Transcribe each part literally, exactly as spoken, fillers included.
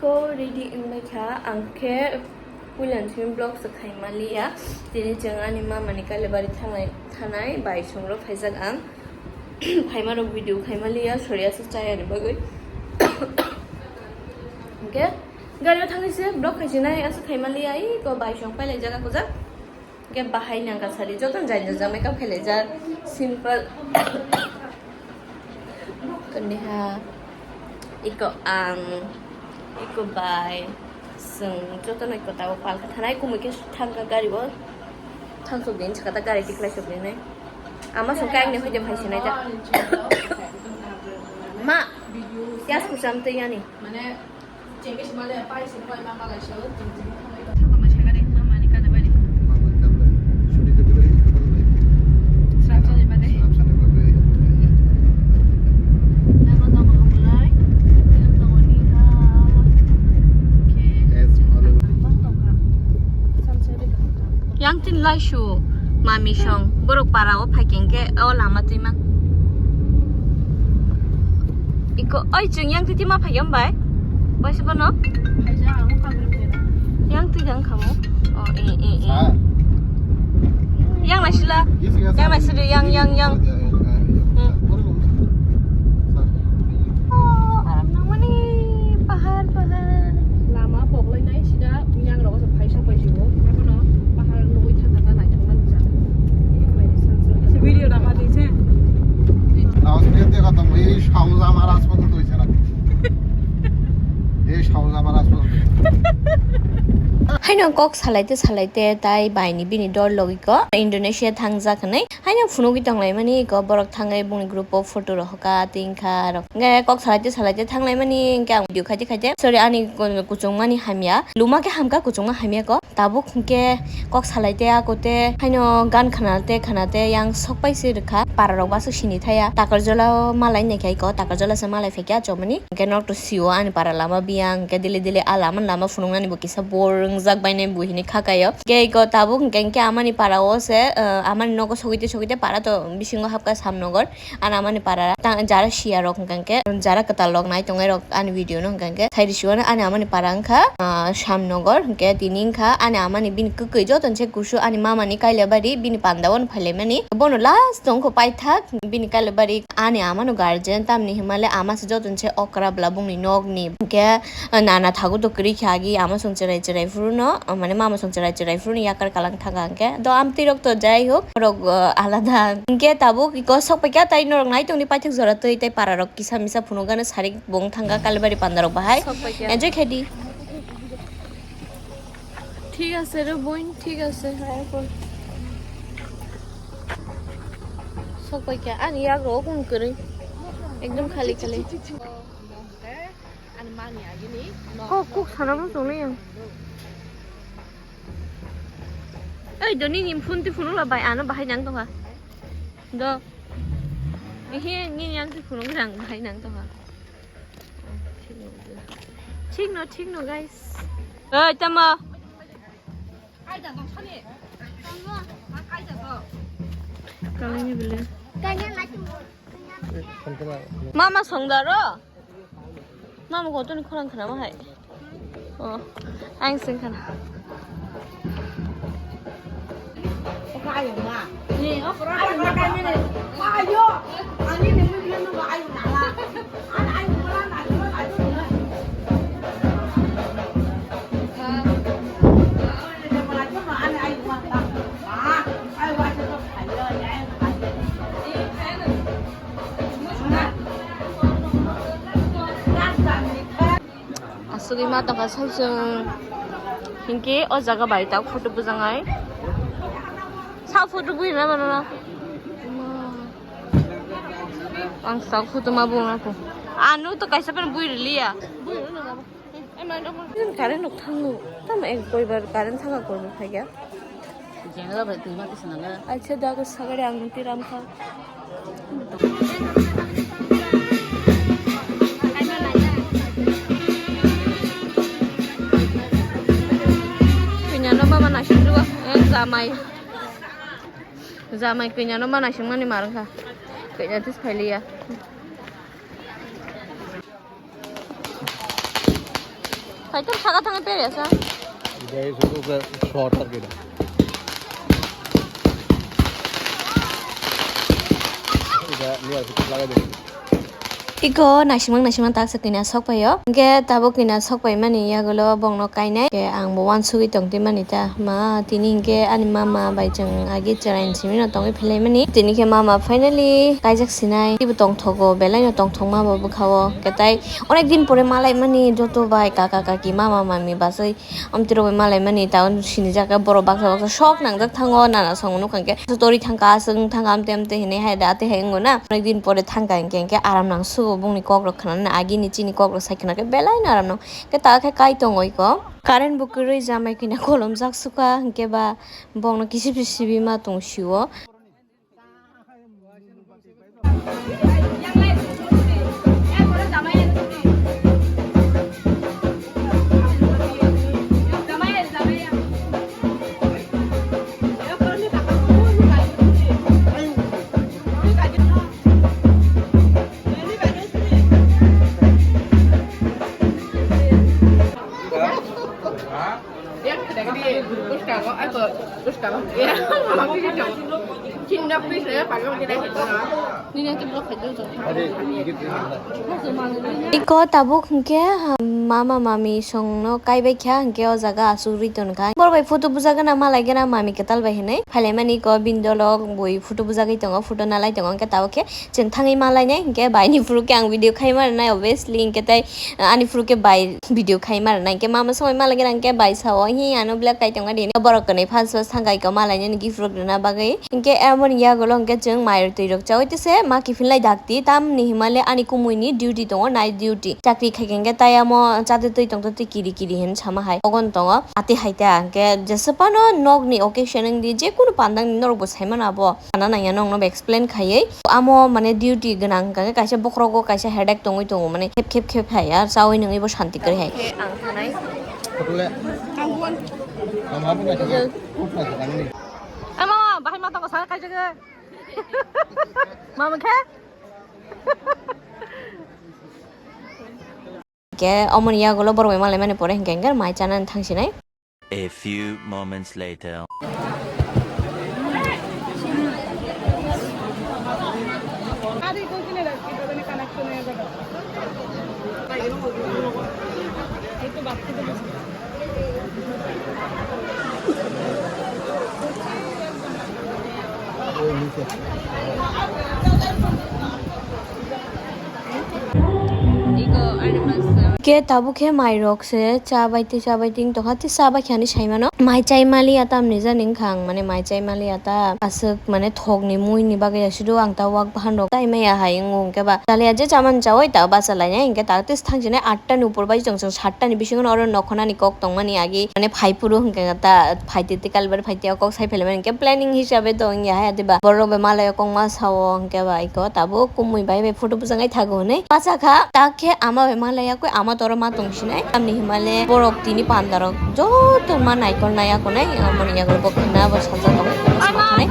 O ready wngbaikha, ang khe puilan simi vlog se khaimaliya. Tini chwng ani mamani Kailabari thangnai, thanai bai songrok phaijak ang. Phaimarok video khaimaliya, sori aswk chayani bagwi. Hwnkhe gari o thangwi se vlog khaisinai aswk khaimaliya, iko bai song pailaijak akujak. Hwnkhe bahai nangkha sari, jotono jani jani makeup khailai jak, simple. Koniha, iko ang, iko bai, chwng jotono iko tabuk palkha thanai, kumui khe thangkha gari o, thangsok din sakha ta gari tiklai sok dinai. Ama song khe aini hoide phaisinai ta. Ma, yas kucham tei yani. Yang tin lai su mami song borok para o phaikeng khe o lama twima. Iko, oi, chwng yang twi ma phaikhe hambai? Waisa bono? Yang twi kang khamo? Oh, eh, eh, eh. Yang naisila. Yang naisila, yang, yang, yang. Hmm. Oh, aram nangmani, pahar, pahar. Lama poklai nai sida, yang rogo se phaisa paisibo. Abono pahar nugui thangkha ta naithokma nukjak. Video nama di se. Naos biya te kata mo, ei Shaoja Maharaj poto to isara. Ei Shaoja Maharaj poto. Haino kok salaite salaite tai baini bini dol logiko Indonesia thangjak hinwi. Haino phunugwi tonglaimani iko borok thangwi bongni group o photo rok hoka tingkha rok. Hwnkhe kok salaite salaite thanglaimani hwnkhe ang video khaite khaite. Sorry, ani kuchungmani hamya. Luma khe hamkha, kuchungma hamya ko. Tabuk hwnkhe kok salaite ako te haino gan khana te khana te yang sokpai se rwkha. Para rok baso sini thaya. Takarjala o malai naikha iko. Takarjala se malai phaikha chomani. Hwnkhe nok to sio ani para lama biyang. Hwnkhe dili dili a lama lama phunuknani bo kisa bor wngjak bainai bo hinwi khakaio. Hwnkhe iko tabuk hwnkhe hwnkhe amani para o se, ah, amani nogo sogwi te sogwi te para to bisingo hapkha Samnogor. Ani amani para ta jara siya rok hwnkhe jara kwtal rok nai tongnai rok ani video no hwnkhe sai risi wano ani amani para wngkha, ah, Samnogor hwnkhe tini wngkha ani amani bini kwkwi joto se kusu ani mamani Kailabari bini panda o phailaimani bono last wngkha paithak bini Kailabari ani amano guardian tamni himale ama se joto se okra bwla bongni nokni hwnkhe nana thago to kwrwi khe agi ama song cherai cherai phuru no mane mama song cherai cherai phuru no yakar kalang thanga hwnkhe do amtwi rok to jai hok rok, ah, alada. Hwnkhe tabuk iko sok paikha tai norok nai tongdi paithak jora twi tei para rok kisa misa phunukgano sarik bong thangkha Kalibari panda rok bahai. Sok paikha. Enjoy khaidi. Thik ase re boin, thik ase. Sok paikha ani yak rok kun kwrwi. Ekdom khali khali. Kok kok sana muchung le yang. Ei do nini phone twi phunuk la bai ano bahai nang tongkha. Do. Ehe nini yang twi phunuk rang bahai nang tongkha. Thik no, thik no guys. Oi tamo. Kalini bile. Mama songdaro. Mama kotoni khorang khna ma hai. Oh, ang sing khna. Asugwi ma tongkha saichung hinkhe o jaga bai tak photo bujangai. Sa photo bui rwna mano na. Ang sa photo ma bung na ko. Anu to kaisa pen bui rwliya. Current rok thango. Tamo ek koibar current thanga koibar phaikya. Jengla bai twi ma kisa nang. Acha dago sagari ang nung tiram kha. Kanya no mama nasi juga, eh, jamai. Jamai kanya no mana sing mani marang kha. Kanya tis phailiya. Ekdom saka thangwi pere sa. Guys, short circuit. Ida niya lagai de. Iko naisimang naisimang tak sa kina sok paio. Hingke tabuk kina sok pai mani yagulo bongno kainai. Hingke ang bo wansugwi tong twi mani ta. Ma tini hingke ani mama bai chwng agi chwraini simi no tongwi phelai mani. Tini khe mama finally kaijak sinai. Ibo tongthogo belai no tongthokma bo bwkha o. Hingke tai onek din pore malai mani joto bai kaka kaki mama mami bachai. Amtwi rok bai malai mani ta sini jaka borok baksa baksa sok nangjak thango nana songo nukha hingke tori thangka aswk wng thangka amtwi amtwi hinui hai da tei hai wngo na onek din pore thangka hingke hingke aram nang sugo bongni kok rok khna nani agini chini kok rok sai khna khe belai no aram nang khe ta khe kai tongo iko current bo kwrwi jamai kina kolom jak sukha hingke ba bongno kisip sibima tong sio. Iko tabuk hingke, ha, mama mami songno kaibai kha hingke o jaga asugri tonkha. Borok bai photo bujagana malai gana mami kwtal bai hinui phailaimani iko bini dolo bui photo bujagwi tongo, photo nalai tongo hingke tabuk khe chwng thangwi malainai hingke baini phuru khe ang video khaima rwnai obviously hingke tai ani phuru khe bai video khaima rwnai hingke mama songwi malaigena hingke bai sao hi ano black kai tongo dini borok kwnwi phanso sangkai ko malainani gift rok rwna bagwi hingke emoni yagulo hingke chwng mai twi rok chaui tese ma kiphilnai dakti tamni himale ani kumuini duty tongo night duty chakri khaikhe hingke tai amo chatwi twi tongtwi twi kiri kiri hin sama hai ogon tongo ati hai ta hingke jeswpano nokni occasion wngdi jekunu pandangni norokbo saimano abo. Sana nangya nokno explain khaiwi amo mane duty gwnang hwnkha khe kaisa bokhorogo kaisa headache tongwi tongo mane khep khep khep hai ar chawi nungwi bo shanti kwrwi hai. Ang thanai. Ama bahai ma tongo sana kaisa khe. Mama khe. Ke omoni yagulo borok bai malaimani pore hingke hingke mai chanani thangsinai. A few moments later. Ke tabuk khe mai rok se cha bai tei cha bai tei wng tongkha tei cha bai khe ani sai mano mai chai mali ya tamni jani wngkha ang mane mai chai mali ya ta aswk mane thok ni mui ni bagwi ya sido ang ta wak bahan rok chai maya hai wng khe ba chaliya je chamani chaui ta bacha lainai hwnkhe ta tei thang sinai atta ni upor bai chwng chwng satta ni bisingo oro nokhornani kok tongmani agi mane phai phuru hwnkhe ta phai tei tei kalibar phai tei o kok sai phai laimani hwnkhe planning hisabe tong ya hai ati ba borok bai malai o kok ma sao hwnkhe ba iko tabuk kumui bai bai photo bwchang ai thago hinui. Pacha kha, tak khe ama bai ma laya koi ama toro ma tong sinai. Tamni himale borok tini panda rok joto ma naikol nai akonai, amoni yago bo khna bo sajak tongo, ma khanai.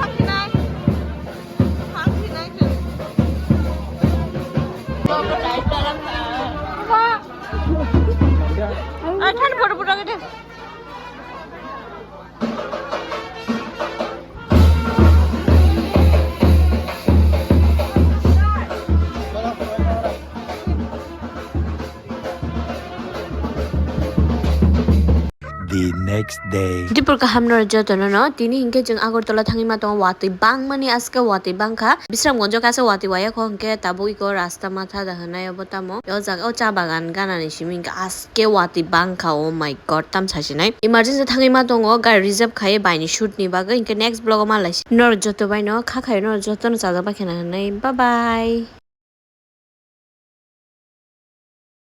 Ai, than photo photo de. The next day. Dipor kaham no jotono no, tini hinkhe chwng Agartala thangwi ma tongo, watwi bangmani aske watwi bangkha. Bisramganjo kaisa watwi waya kho hinkhe tabuk iko rasta matha da hwnai obo tamo. O jaga o cha bagan ganani simi hinkhe as Ke watwi bangkha, oh my God, tam sasinai. Emergency thangwi ma tongo, gari reserve khai baini shoot ni bagwi. Hinkhe next vlog o malai si. Norok joto bai no kha khai, norok joto no chajak bai khena hinwi. Bye bye.